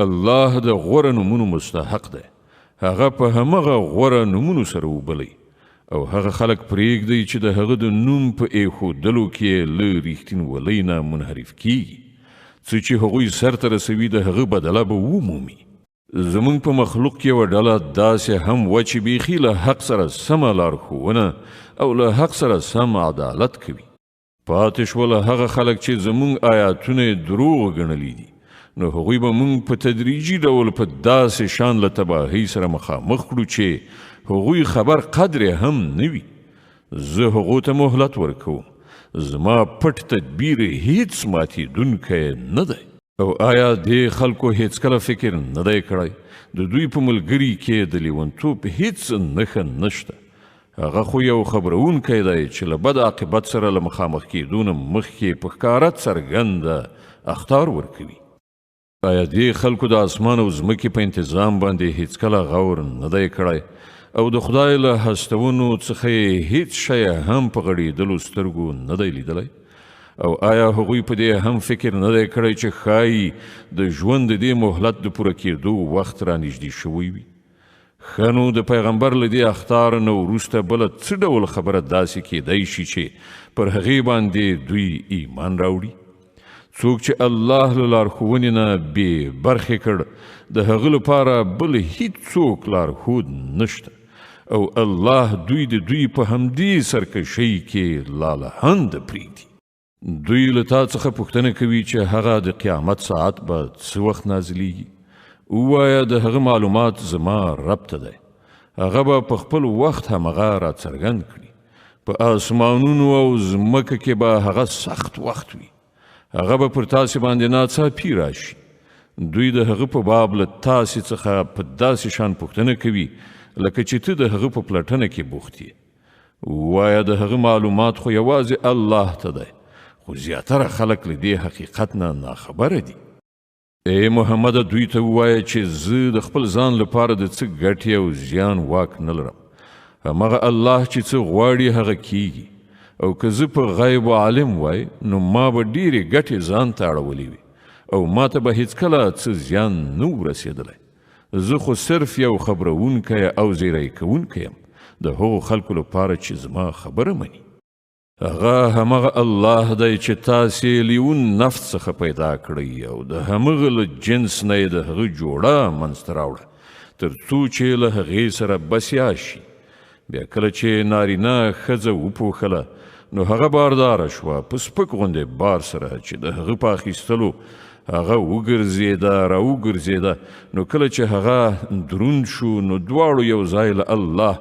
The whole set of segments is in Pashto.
الله د غوره نومونو مستحق دی، هغه په همغه غوره نومونو سره وبلئ او هغه خلک پرېږدئ چې د هغه د نوم په ایښودلو کې له رښتینولۍ نه منحرف کیږي. څه چې هغوی سرته رسوي د هغه بدله به ومومي. زمونږ په مخلوق کې یوه ډله داسې هم وه چې بیخي له حق سره سمه لارښوونه او له حق سره سم عدالت کوي. پاتې شول هغه خلک چې زمونږ آیاتونه یې دروغ ګڼلي دي، نو هغوی به مونږ په تدریجي ډول په داسې شان له تباهۍ سره مخامخ کړو چې هغوی خبر قدر یې هم نه وي. زه هغو ته مهلت ورکوم، زما پټ تدبیر هیڅ ماتېدونکی نه دی. او آیا دې خلکو هیڅکله فکر نه دی کړی؟ د دوی په ملګري کې د لیونتوب هیڅ نښه نشته. هغه خو یو خبرونکی دی چې له بد عاقبت سره له مخامخ کېدو نه مخکې په ښکاره څرګنده اخطار ورکوي. آیا دې خلکو د اسمان او ځمکې په انتظام باندې هیڅکله غور نه دی کړی او د خدای له هستونو څخه یې هیڅ شی هم په غړېدلو سترګو نه دی لیدلی؟ او آیا هغوی په دې هم فکر نه دی کړی چې ښایي د ژوند د دې مهلت د پوره کېدو وخت رانږدې شوی وي؟ ښه نو د پیغمبر له دې اخطار نه وروسته بله څه ډول خبره داسې کېدای شي چې پر هغې باندې دوی ایمان راوړي؟ څوک چې الله له لارښوونې نه بې برخې کړ، د هغه لپاره بل هیڅوک لارښود نشته او الله دوی د دوی په همدې سرکشۍ کې لالهنده پرېږدي. دوی له تا څخه پوښتنه کوي چې هغه د قیامت ساعت به څه وخت نازلیږي؟ ووایه د هغه معلومات زما رب ته دی، هغه به په خپل وخت همغه راڅرګند کړي. په آسمانونو او ځمکه کې به هغه سخت وخت وي، هغه به پر تاسې باندې ناڅاپي راشي. دوی د هغه په باب له تاسې څخه په داسې شان پوښتنه کوي لکه چې ته د هغه په پلټنه کې بوخت یې. ووایه د هغه معلومات خو یوازې الله ته دی، خو زیاتره خلک له دې حقیقت نه ناخبره دي. ای محمد، دوی ته ووایه چې زه د خپل ځان لپاره د څه ګټې او زیان واک نه لرم. همغه الله چې څه غواړي هغه کیږي، او که زه په غیب عالم وای نو ما به ډېرې ګټې ځان ته اړولې وي او ما ته به هیڅکله څه زیان نه و رسېدلی. زه خو صرف یو خبرونکی او زیری کوونکی یم د هغو خلکو لپاره چې زما خبره مني. هغه همغه الله دی چې تاسې له یو نفس څخه پیدا کړئ او د همغه له جنس نه یې د هغه جوړه منځته راوړه تر څو چې له هغې سره بسیا شي. بیا کله چې نارینه ښځه وپوښله نو هغه بارداره شوه په سپک غوندې بار سره چې د هغه په اخیستلو هغه وګرځېده راوګرځېده. نو کله چې هغه دروند شو نو دواړو یو ځای له الله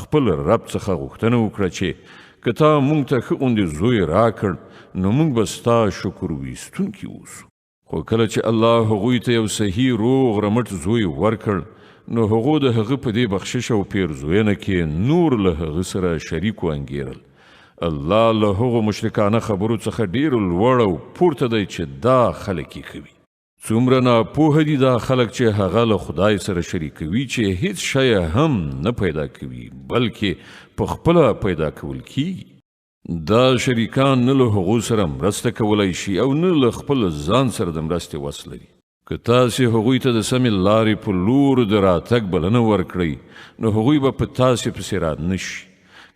خپل رب څخه غوښتنه وکړه چې که تا مونږ ته ښه غوندې زوی راکړ نو مونږ به ستا شکر ویستونکي اوسو. خو کله چې الله هغوی ته یو صحیح روغ رمټ زوی ورکړ نو هغو د هغه په دې بخشش او پیرزوینه کې نور له هغه سره شریک وانګېرل. الله له هغو مشرکانه خبرو څخه ډېر لوړ او پورته دی چې دا خلک یې کوي. څومره ناپوهه دي دا خلک چې هغه له خدای سره شریکوي چې هیڅ شی هم نه پیدا کوي بلکې په خپله پیدا کول کیږي. دا شریکان نه له هغو سره مرسته کولی شي او نه له خپل ځان سره د مرستې وس لري. که تاسې هغوی ته د سمې لارې په لور د راتګ بلنه ورکړئ نو هغوی به په تاسې پسې را نه شي.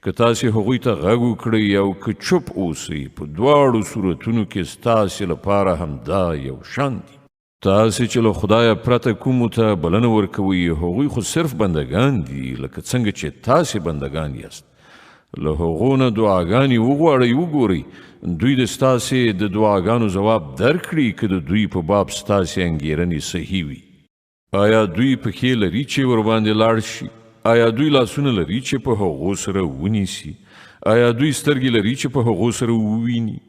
که تاسې هغوی ته غږ وکړئ او که چوپ اوسئ په دواړو صورتونو کې ستاسې لپاره همدا یو شان دي. تاسې چې له خدایه پرته کومو ته بلنه ورکوئ هغوی خو صرف بندګان دي لکه څنګه چې تاسې بندګان یاست. له هغو نه دعاګانې وغواړئ، وګورئ دوی د ستاسې د دعاګانو ځواب درکړي که د دوی په باب ستاسې انګېرنې صحیح وي. آیا دوی پښې لري چې ورباندې لاړ شي؟ آیا دوی لاسونه لري چې په هغو سره ونیسي؟ آیا دوی سترګې لري چې په هغو سره وویني؟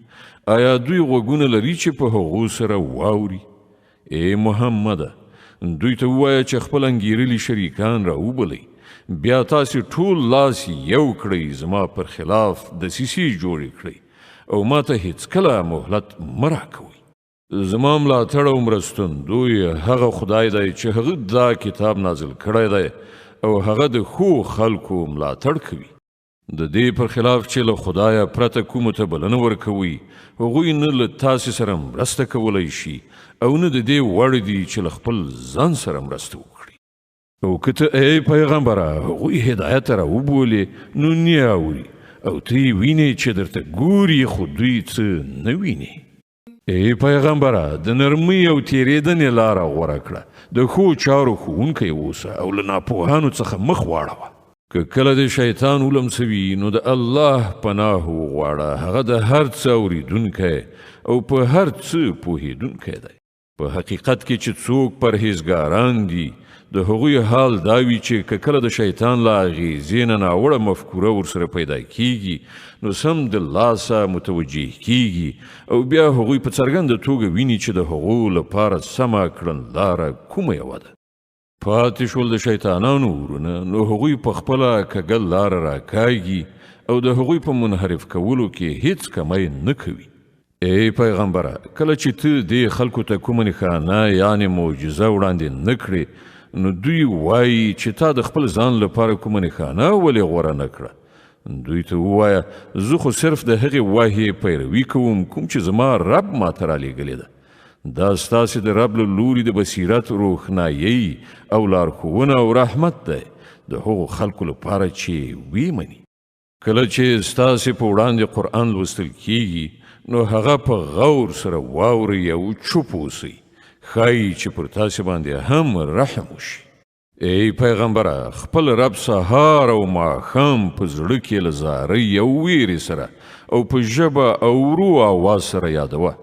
آیا دوی غوږونه لري چې په هغو سره واوري؟ ای محمده، دوی ته ووایه چې خپل انګېرلي شریکان راوبلئ، بیا تاسې ټول لاس یو کړئ، زما پر خلاف دسیسې جوړې کړئ او ما ته هیڅکله مهلت مه راکوئ. زما ملاتړ او مرستندوی هغه خدای دی چې هغه دا کتاب نازل کړی دی او هغه د ښو خلکو ملاتړ کوي. د دې پر خلاف چې له خدایه پرته کومو ته بلنه ورکوئ، هغوی نه له تاسې سره مرسته کولی شي او نه د دې وړ دي چې له خپل ځان سره مرسته وکړي. او که ته ای پیغمبره هغوی هدایت ته راوبولې نو نه اوري، او ته یې وینې چې درته ګوري خو دوی څه نه ویني. ای پیغمبره، د نرمۍ او تېرېدنې لاره غوره کړه، د ښو چارو ښوونکی اوسه او له ناپوهانو څخه مخ واړوه. که کله د شیطان ولمسوي نو د الله پناه وغواړه، هغه د هر څه اورېدونکی او په هر څه پوهېدونکی دی. په حقیقت کې چې څوک پرهیزګاران دي د هغوی حال دا وي چې که کله د شیطان له اغېزې نه ناوړه مفکوره ورسره پیدا کیږي نو سمدلاسه متوجه کیږي او بیا هغوی په څرګنده توګه ویني چې د هغو لپاره سمه کړنلاره کومه یوه ده. پاتې شول د شیطانانو ورونه، نو هغوی په خپله کږه لاره راکاږي او د هغوی په منحرف کولو کې هیڅ کمی نه کوي. ای پیغمبره، کله چې ته دې خلکو ته کومه نښانه یعنې معجزه وړاندې نه کړې نو دوی وایي چې تا د خپل ځان لپاره کومه نښانه ولې غوره نه کړه. دوی ته ووایه زه خو صرف د هغې وحیې پیروي کوم کوم چې زما رب ماته رالیږلې ده. دا ستاسې د رب له لوري د بصیرت روښنایي او لارښوونه او رحمت دی د هغو خلکو لپاره چې ویې مني. کله چې ستاسې په وړاندې قرآن لوستل کیږي نو هغه په غور سره واورئ او چوپ اوسئ، ښایي چې پر تاسې باندې هم رحم وشي. ای پیغمبره، خپل رب سهار او ماښام په زړه کې له زارۍ او ویرې سره او په ژبه او ورو اواز سره یادوه.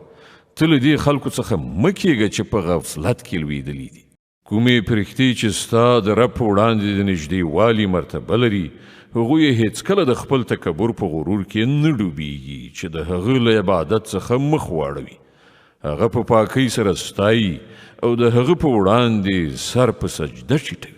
ته له دې خلکو څخه مه کېږه چې په غفلت کې لوېدلي دي. کومې پرښتې چې ستا د رب په وړاندې د نږدېوالي مرتبه لري هغوی هیڅکله د خپل تکبر په غرور کې نه ډوبیږي چې د هغه له عبادت څخه مخ واړوي. هغه په پاکۍ سره ستایي او د هغه په وړاندې سر په سجده ټیټوي.